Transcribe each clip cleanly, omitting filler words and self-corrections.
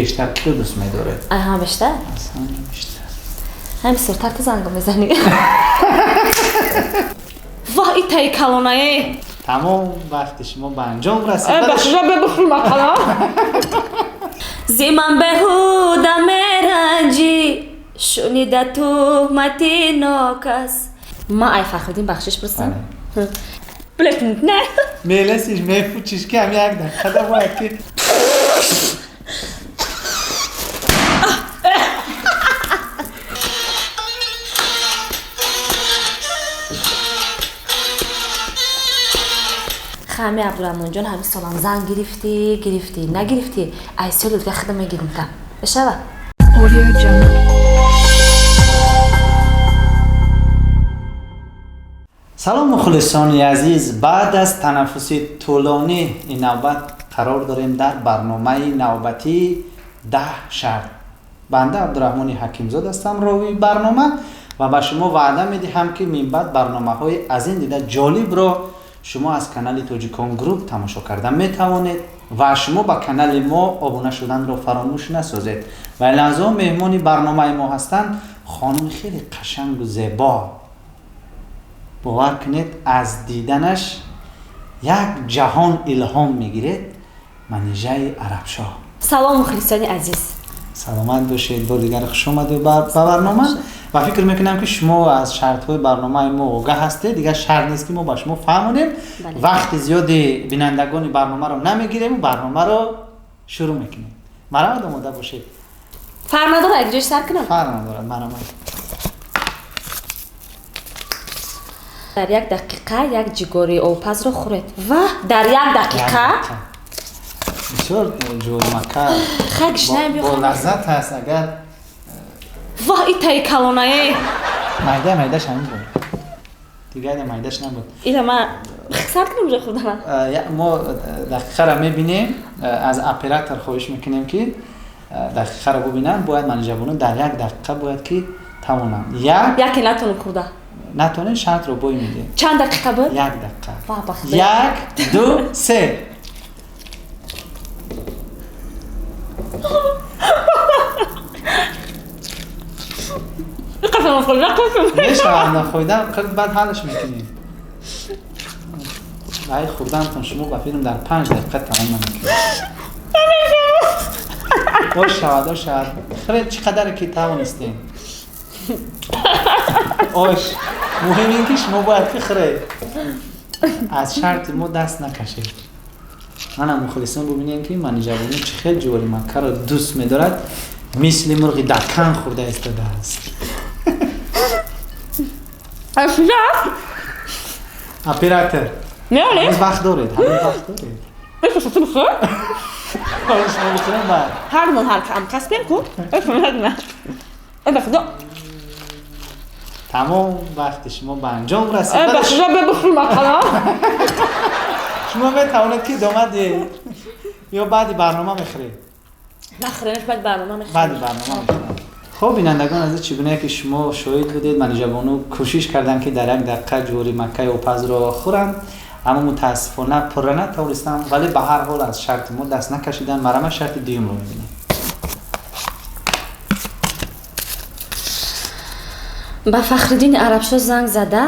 Бештар киро дӯст медоред? Ҳама бештар? Аз ҳама бештар. Ҳам бисёртар ту занг мезанӣ. Воҳ, итаи калонае. Тамом, вақти шумо ба анҷом расид. Бахшида бихӯр макала. Зи ман беҳуда меранҷӣ, шунида туҳмати нокас. Ма ай Фахриддин бахшиш пурсам? Блек, не. Мелесиш, мефучиш ки ҳам як дақиқада бояд ки Хами Абдураҳмонҷон, ҳамин солам зан гирифтӣ, гирифтӣ, нагирифтӣ, ай соли дига худам мегирим та. Бешава? Салом, мухлисони азиз. Баъд аз танаффуси тӯлонӣ ин навбат қарор дорем дар барномаи навбатии 10 шарт. Банда Абдураҳмони Ҳакимзод ҳастам, ровии барнома, ва ба шумо ваъда медиҳам, ки минбаъд барномаҳои аз ин дида ҷолибро шумо аз канали Тоҷикон Груп тамошо карда метавонед ва шумо ба канали мо обуна шуданро фаромӯш насозед. Ва ин лаҳзаҳо меҳмони барномаи мо ҳастанд хонуми хеле қашангу зебо. Бовар кунед, аз диданаш як ҷаҳон илҳом мегиред. Манижаи Арабшоҳ. Салом, мухлисони азиз. Саломат бошед. Бор дигар хуш омадед ба барнома ва фикр мекунам, ки шумо аз шартҳои барномаи мо огаҳ ҳастед. Дигар шарт нест, ки мо ба шумо фаҳмонем. Вақти зиёди бинандагони барномаро намегирему барномаро шурӯъ мекунем. Марҳамат, омода бошед. Фарқ надорад, як ҷош сар кунам? Фарқ надорад, марҳамат. Дар як дақиқа як ҷигори обпазро хӯред. Ва дар як дақиқа? Бисёр ҷӯримака Хай, гишнаем. бо лаззат ҳаст агар. Воҳ, итаи калонае. Майда майдаш ҳамин буд, дигар майдаш набуд. Ила ма сар кунам ҷо хӯрдана? Мо дақиқаро мебинем, аз оператор хоҳиш мекунем, ки дақиқаро бубинанд. Бояд Манижабону дар як дақиқа бояд ки тавонам як Яке натонам хӯрда. Натонед, шартро бой медиҳем. Чанд дақиқа буд? Як дақиқа. Ва, ба Худо. Як, ду, се. Қафам хӯрда, қафам. Мешавад, нахӯрда баъд ҳаллаш мекунем. Баъди хӯрдантон шумо ба филм дар 5 дақиқа тамом намекунед. Ош шавад, ош шавад, хӯред чӣ қадаре ки тавонистем. Ош муҳим ин ки шумо бояд ки хӯред, аз шарти мо даст накашед. Манам мухлисон бубинем, ки Манижабону чӣ хел ҷувори маккаро дӯст медорад, мисли мурғи даккан хӯрда истодааст. Афша? Оператор. Меоле? Ҳанӯз вақт доред, ҳанӯз вақт доред. Мехоҳам бихӯр? Ҳоло шумо бихӯрем, баъд Ҳармон ҳар кам касбем ку. Э, ба Худо. Тамом, вақти шумо ба анҷом расид. Ба Худо, бихӯр макала. Шумо метавонед ки идома диҳед ё баъди барнома мехӯред? Нахӯрем, баъд барнома мехӯрем. Баъди барнома мехӯрем. Хуб, бинандагон азиз, чӣ гунае ки шумо шоҳид будед, Манижабону кӯшиш карданд, ки дар як дақиқа ҷувори маккаи обпазро хӯранд, аммо мутаассифона пурра натавонистанд, вале ба ҳар ҳол аз шарти мо даст накашиданд. Марҳамат, шарти дуюмро мебинем. Ба Фахриддини Арабшоҳ занг зада,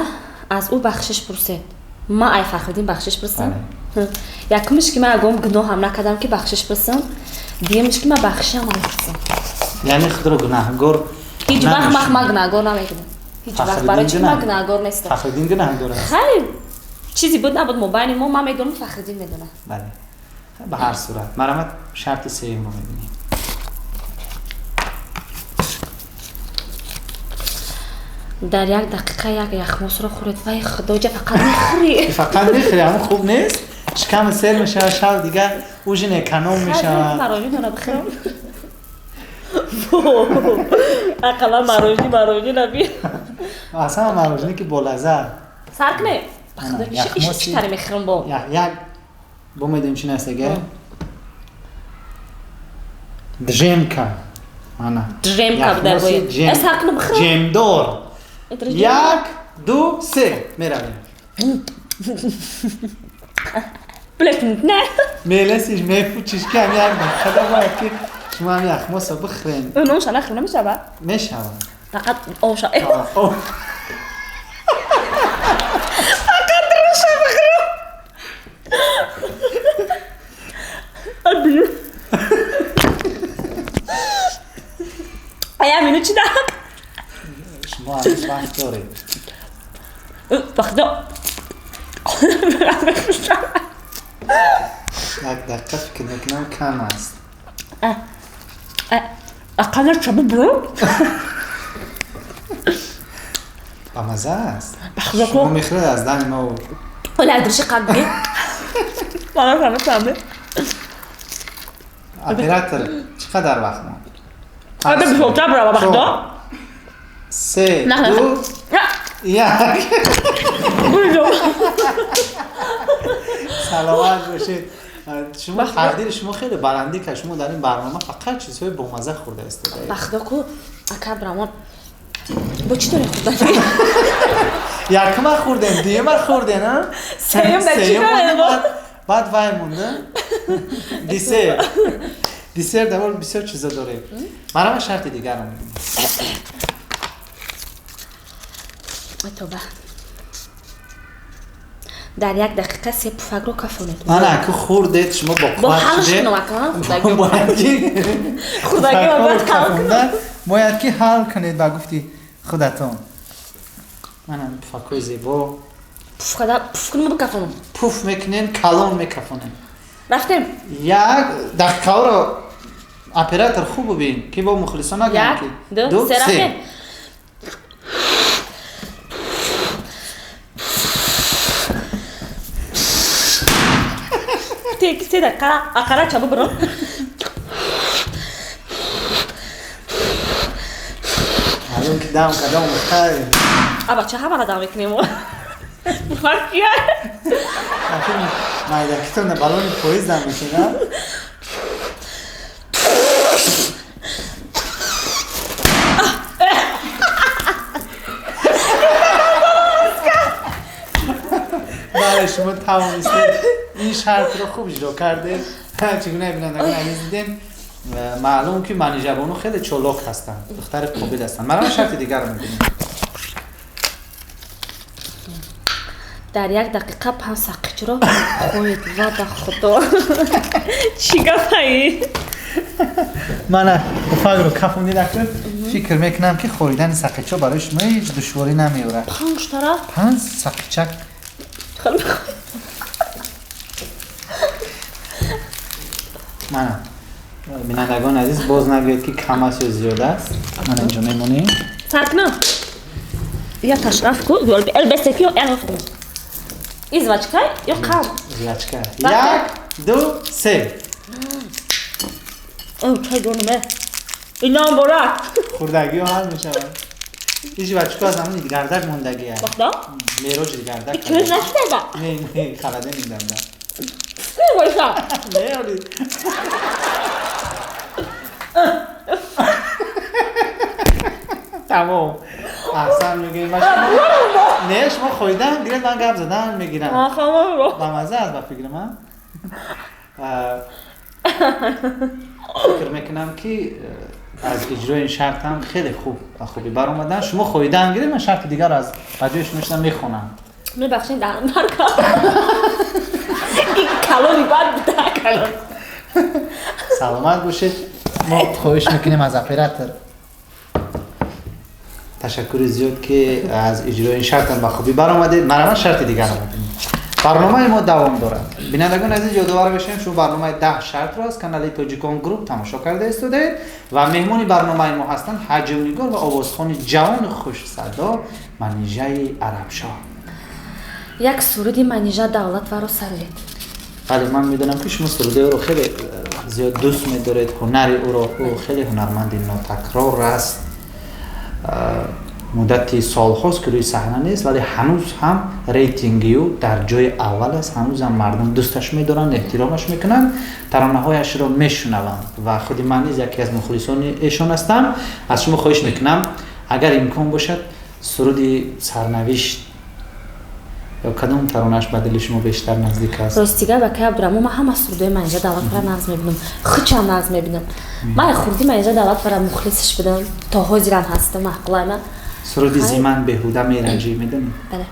аз ӯ бахшиш пурсед. Ма ай Фахриддин бахшиш пурсам? Якумиш, ки ман ягон гуноҳам накардам, ки бахшиш пурсам. Дуюмиш, ки ман бахшишам намепурсам. Яъне худро гунаҳгор Ҳеҷ вақт ман гунаҳгор намекунам, ҳеҷ вақт. Барои чӣ ман гунаҳгор нестам? Фахриддин гунаҳгор аст. Хайр, чизе буд набуд мобайни мо, ман медонам, Фахриддин медонад. Бале, ба ҳар сурат, марҳамат, шарти сеюмро мебинем. Дар як дақиқа як яхмосро хӯред. Вай, худоҷа, фақат мехӯрӣ. Фақат мехӯрӣ, ҳамон хуб нест, шиками сер мешавад, шав дигар ужин эконом мешавад. Мороженое бихӯрам, ақаллан мороженое наби. Аслан мороженое ки болаззат. Сар кунем, ба худо, чӣ таре мехӯрам бо. Як бо медонем чи нест аге джемка, ана. Джемка буда. Сар кунам, бихӯрам. Ҷемдор. Як, ду, се, меравем. Не. Мелесиш, мефучиш ки ҳам як дақиқада бояд ки Шумо ҳам яхмоса бихӯрен. Нонша нахӯр намешавад? Мешавад. Фақат оша. Фақат роша бихӯрам. Ая мину чӣ дак? Шумо ҳанӯз вақт доред. Бахто. Як дақиқа фикр мекунам кам аст. Ақаллан чаба бирам. Бамаза аст. Шумо мехӯред аз дами мо. Оля айдирши қабби. Мана фама фама. Оператор чӣ қадар вақт монд? Ада бисёртар бирава бахто. Се, ду, як. Саломат бошед. Шумо тақдири шумо хеле баландӣ кард. Шумо дар ин барнома фақат чизҳои бомаза хӯрда истодаед. Бахто ку ака Абдураҳмон бо чӣ дорем хӯрдан? Якма хӯрдем, дуюма хӯрдем, а? Сеюм дар чӣ дорем? Баъд вай монда. Десерт. Десерт дар бисёр чизо дорем. Марама шарти дигарро мебинем. Тоба. Дар як дақиқа се пуфакро кафонед. Мана ку хӯрдед, шумо бо қувват шудед. Бояд ки ҳал кунед ба гуфти худатон. Мана пуфакҳои зебо. Пуф када пуф кунем бикафонам. Пуф мекунем, калон мекафонем. Рафтем. Як дақиқаро оператор хуб бибин, ки бо мухлисон нагӯянд ки. Як, ду, се, рафтем. Се дақиқа ақара чаба бирам. Маълум ки дам кадом мухтарем. Аба ча ҳамаро дам мекунем? Мухтар кия? Майдакитон балони поиз дам мекунам. Бале, шумо тавонистед ин шартро хуб иҷро кардед. Чигуна бинандагон азиз дидем, маълум ки Манижабону хеле чолок ҳастанд, духтари қобил ҳастанд. Марама шарти дигарро мебинем. Дар як дақиқа 5 сақичро хоҳед. Ва ба худо чӣ гапаи? Мана пуфакро кафондед акнун. Фикр мекунам ки хӯридани сақичҳо барои шумо ҳеҷ душворӣ намеорад. 5 тараф? 5 сақичак. Мана бинандагон азиз, боз нагӯед ки кам аст ё зиёд аст. Мана инҷо мемонем. Сар кунам. Я ташраф ку, элбесеки ё элф кун. Извачка ё қам? Извачка. 1, 2, 3. О, чай донуме. Инам борак. Хӯрдагиҳо ҳал мешавад. Ижвачка аз ҳамон гардак мондагӣ аст. Бахта? Мероҷи гардак. Кӯз нашида? Не, не, халаде мегардам. Не боша. Не, оли. Тамом. Аҳсан мегӯем. Не, шумо хоидан гиред, ман гап задан мегирам. Бамаза аст ба фикри ман. Фикр мекунам ки аз иҷрои ин шарт ҳам хеле хуб ба хубӣ баромадан. Шумо хоидан гиред, ман шарти дигарро аз ба ҷои шумо шуда мехонам. Мебахшед, дар баркам. Ин калони бад буда, калон. Саломат бошед. Мо хоҳиш мекунем аз оператор ташаккури зиёд ки аз иҷрои ин шартам ба хубӣ баромадед. Марама шарти дигарро мебинем. Барномаи мо давом дорад. Бинандагони азиз, ёдовар мешавем, шумо барномаи 10 шартро аз канали Тоҷикон Груп тамошо карда истодаед ва меҳмони барномаи мо ҳастанд ҳаҷмнигор ва овозхони ҷавону хушсадо Манижаи Арабшоҳ. Як суруди Манижа Давлатоваро сароед. Бале, ман медонам ки шумо суруди ӯро хеле зиёд дӯст медоред, ҳунари ӯро. Ӯ хеле ҳунарманди нотакрор аст. Муддати солҳост ки рӯи саҳна нест, вале ҳанӯз ҳам рейтинги ӯ дар ҷои аввал аст. Ҳанӯз ҳам мардум дӯсташ медоранд, эҳтиромаш мекунанд, таронаҳояшро мешунаванд ва худи ман низ яке аз мухлисони эшон ҳастам. Аз шумо хоҳиш мекунам, агар имкон бошад, суруди сарнавишт Ё кадом таронаш ба дили шумо бештар наздик аст? Ростига, ба кай Абдураҳмон, ман ҳама сурудои Манижа Давлатовара нағз мебинам, хучам нағз мебинам. Ман хурди Манижа Давлатовара мухлисаш будам, то ҳозирам ҳастам, маъқулайма. Суруди «Зиман беҳуда меранҷӣ» медонед? Бале.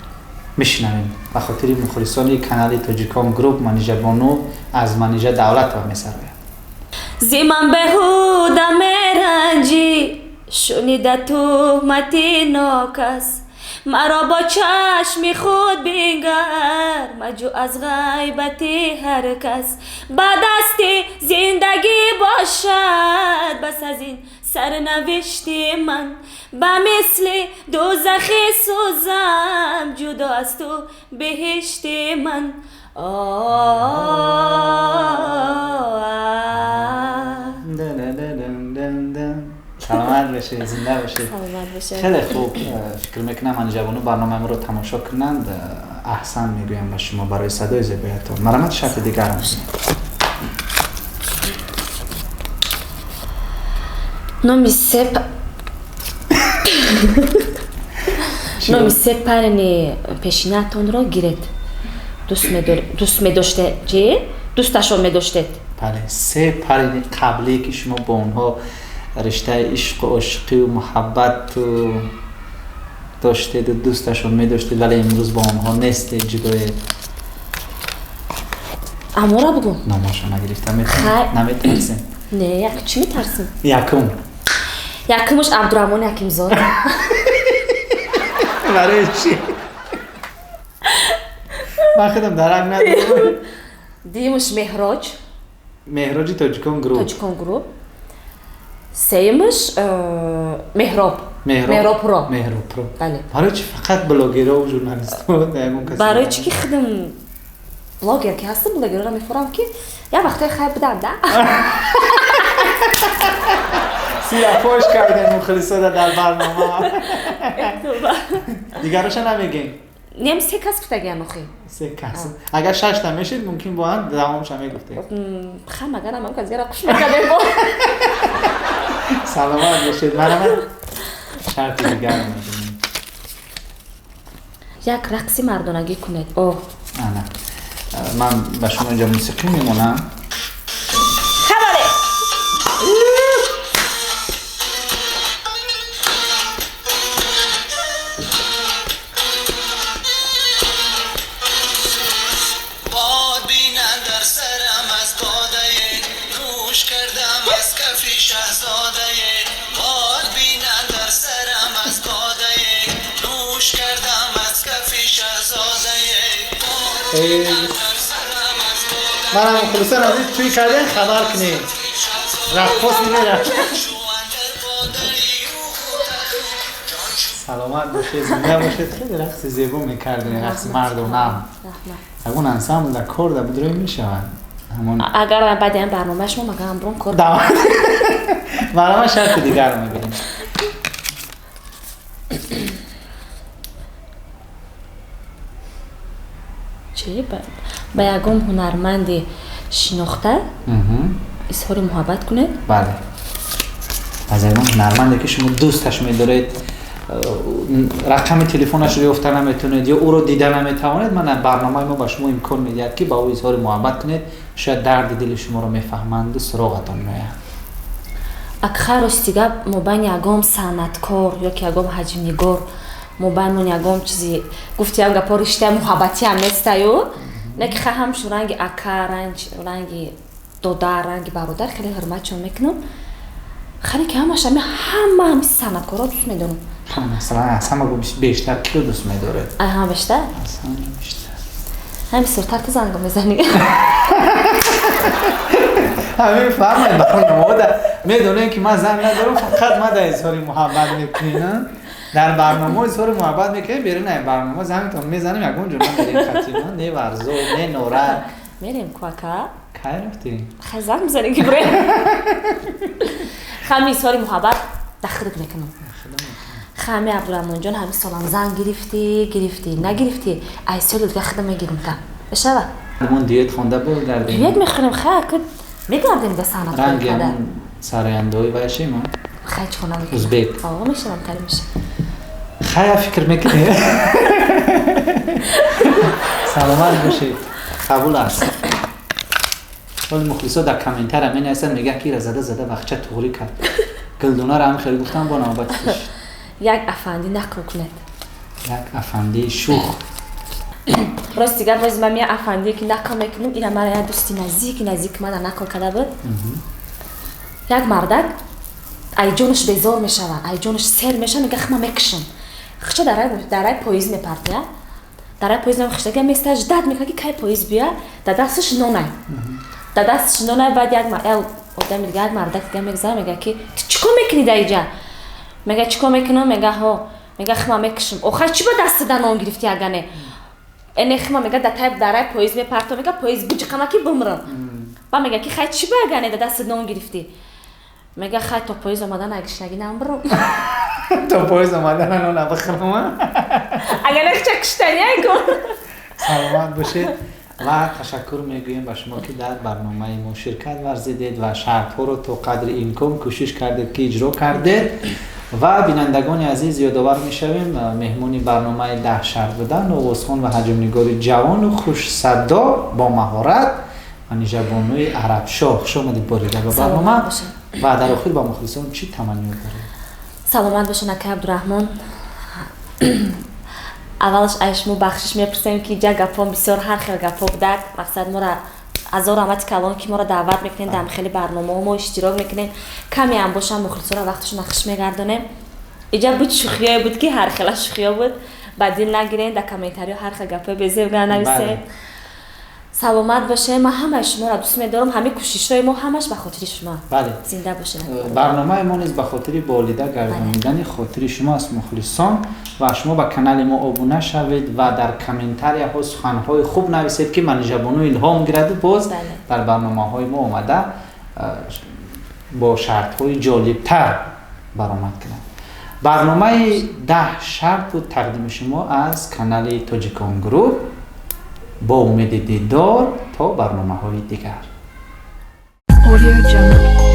Мешунавем ба хотири мухлисони канали Тоҷикон Груп. Манижабону аз Манижа Давлатова месарояд. Зиман беҳуда меранҷӣ, шунида туҳмати нокас, маро бо чашми худ бингар, маҷӯ аз ғайбати ҳар кас. Ба дасти зиндагӣ бошад, бас аз ин сарнавишти ман, ба мисли дӯзахӣ сӯзам, ҷудо аз ту беҳишти ман. Саломат бошед, зинда бошед. Саломат бошед. Хеле хуб. Фикр мекунам, Манижабону барномаи моро тамошо кунанд. Аҳсан мегӯям ба шумо барои садои зебоятон. Марҳамат, шарти дигар. Номи се парени пешинаатонро гиред, дӯст медоштед, чи дӯсташон медоштед? Бале, се парени қаблие, ки шумо бо онҳо риштаи ишқу ошиқию муҳаббату доштеду дӯсташон медоштед, вале имрӯз бо онҳо нестед, ҷудоед. Амора бугӯ. Номашон нагирифта наметарсем. Не, як чӣ метарсем? Якум. Якумаш Абдураҳмони Ҳакимзод. Барои чӣ? Ман худам дарак надорам. Дуюмаш Меҳроҷ. Меҳроҷи Тоҷикон Груп. Тоҷикон Груп. Сеюмаш Меҳроб. Меҳробпро. Меҳробпро. Бале. Барои чӣ фақат блогеру журналистҳо? Ягон кас? Барои чӣ ки худам блогер ки ҳастам, блогерро мефорам, ки як вақтҳои хайр будам да. Сирафош кардем мухлисода дар барнома. Дигароша намегем. Нем, се кас гуфтагиам охи. Се кас. Агар шашта мешид, мумкин бо ҳам давомша мегуфтем. Хам, агар ам кас дигара қуш мекардем бо. Саломат бошед. Марҳамат, шарти дигар мебинем. Як рақси мардонагӣ кунед. О. Ана, ман ба шумо инҷа мусиқӣ мемонам. Хабаре. باد بینن در سرم از باده، نوش کردم از کفی شهزاده. باد بینن در سرم از باده، نوش کردم از کفی شهزاده. باد بینن در سرم از باده. منم مخلصان عزیز، توی کردن خبر کنید، رقاص میمیرم. سلامت باشید، زنده باشید. خیلی رقص زیبا میکردین، رقص مردانه. رحمت. ягон ансамбл дар кор да будрӯй мешавад ҳамон. Агар баъди ам барномаи шумо магар амброн кор. Барнома, шарти дигарро мебинем. Чи ба ягон ҳунарманди шинохта изҳори муҳаббат кунед. Бале, аз ягон ҳунарманде, ки шумо дӯсташ медоред, рақами телефонашро ёфта наметавонед ё ӯро дида наметавонед. Ман барномаи мо ба шумо имкон медиҳад, ки ба ӯ изҳори муҳаббат кунед. Шояд дарди дили шуморо мефаҳманду суроғатон меояд. Акхай, рости гап, мобайни ягон санъаткор ё ки ягон ҳаҷмнигор мобайнмон ягон чизи, гуфтиам гапо, риштаи муҳаббатиам нестаю, не ки хай ҳамчун ранги ака, ранги додар, ранги бародар хеле ҳурматшон мекунам. Хеле ки ҳамаш ҳама ҳами санъаткорро дӯст медорам. Масалан, аз ҳама бештар киро дӯст медоред? Ай ҳама бештар? Аз ҳама бештар. Ҳами суртар ту занг мезанӣ. Ҳамин фармай, барномаода медонем, ки ман занг надорам, фақат ма дар изҳори муҳаббат мекунем. Дар барнома изҳори муҳаббат мекунем, берун ай барнома зангтон мезанем, ягон ҷо намерем хатима, не Варзо, не Норак. Мерем ку, ака. Кай рафтем? Хай, занг мезанем, ки бурем. Хами изҳори муҳаббат дахрик мекунам. Хами Абдураҳмонҷон, ҳами солам занг гирифтӣ, гирифтӣ, нагирифтӣ, ай соли дига худам мегирим та мешава. Ҳамон дуэт хонда бигардем. Дуэт мехонем, хай, ака, мегардем да санъат. Ранги ҳамон сарояндаҳои вайшем. Хай, чӣ хонам? Узбек. О, мешавам, тари меша. Хая, фикр мекунем. Саломат бошед, қабул аст. Ҳоли мухлисо дар комментария менависанд, мегӯяд, ки ира зада зада вақча туғрӣ кард. Гулдонаро ҳам хеле гуфтам, бо навбати тиш. Як афандӣ нақл кунед. Як афандии шух. Рости гап, боз ман як афандие ки нақл мекунам, ира мара як дӯсти наздики наздики мана нақл карда буд. Як мардак ай ҷонаш безор мешавад, ай ҷонаш сер мешавад, мега: «Хма мекушам». Хича дарай поезд мепартоя, дарай поезд хиштага места, ждать мекунад, ки кай поезд бия. Дар дасташ нонай, дар дасташ нонай. Баъд як одами дига, як мардак дига мегзара, мега, ки ту чӣ кор мекунӣ дар иҷа? Мега: «Чӣ кор мекунам?» Мега: «Ҳо». Мега: «Хма мекушам». Охай, чӣ ба дастада нон гирифтӣ? Агане эне хма, мега, дар тай дарай поезд мепарто, мега, поезд буҷиқама, ки бимрам. Ба мега, ки хай, чӣ ба агане дар дастат нон гирифтӣ? Мега: «Хай, то поезд омадан агишнагӣ намбирам». То поезд омадан нона бихӯрам. Агар нахча куштани айкун. Саломат бошед ва ташаккур мегӯем ба шумо, ки дар барномаи мо ширкат варзидед ва шартҳоро то қадри имкон кӯшиш кардед, ки иҷро кардед. Ва бинандагони азиз, ёдовар мешавем, меҳмони барномаи «10 шарт» буданд овозхон ва ҳаҷмнигори ҷавону хушсадо, бо маҳорат Манижабонуи Арабшоҳ. Хуш омадед борида ба барнома. Ва дар охир ба мухлисон чӣ таманниёт доред? Саломат бошед, акай Абдураҳмон. Аввалаш ай шумо бахшиш мепурсем, ки ҷа гапҳом бисёр ҳар хел гапҳо будак. Мақсад, мора азор раҳмати калон, ки моро даъват мекунем, дар хеле барномаҳо мо иштирок мекунем. Каме ҳам бошам, мухлисоро вақташона хуш мегардонем. Иҷа буд шӯхиҳое буд, ки ҳар хела шӯхиҳо буд, ба дил нагирен. Дар комментариҳо ҳар хел гапҳои безеб нависем. Саломат бошед, ман ҳамаи шуморо дӯст медорам. Ҳамаи кӯшишҳои мо ҳамаш ба хотири шумо. Зинда бошед. Барномаи мо низ ба хотири болида гардонидани хотири шумо аст, мухлисон. Ва шумо ба канали мо обуна шавед ва дар комментарияҳо суханҳои хуб нависед, ки Манижабону илҳом гираду боз дар барномаҳои мо омада, бо шартҳои ҷолибтар баромад кунад. Барномаи «10 шарт» буд, тақдими шумо аз канали Тоҷикон Груп. Бо умеди дидор то барномаҳои дигар. Audio Jungle.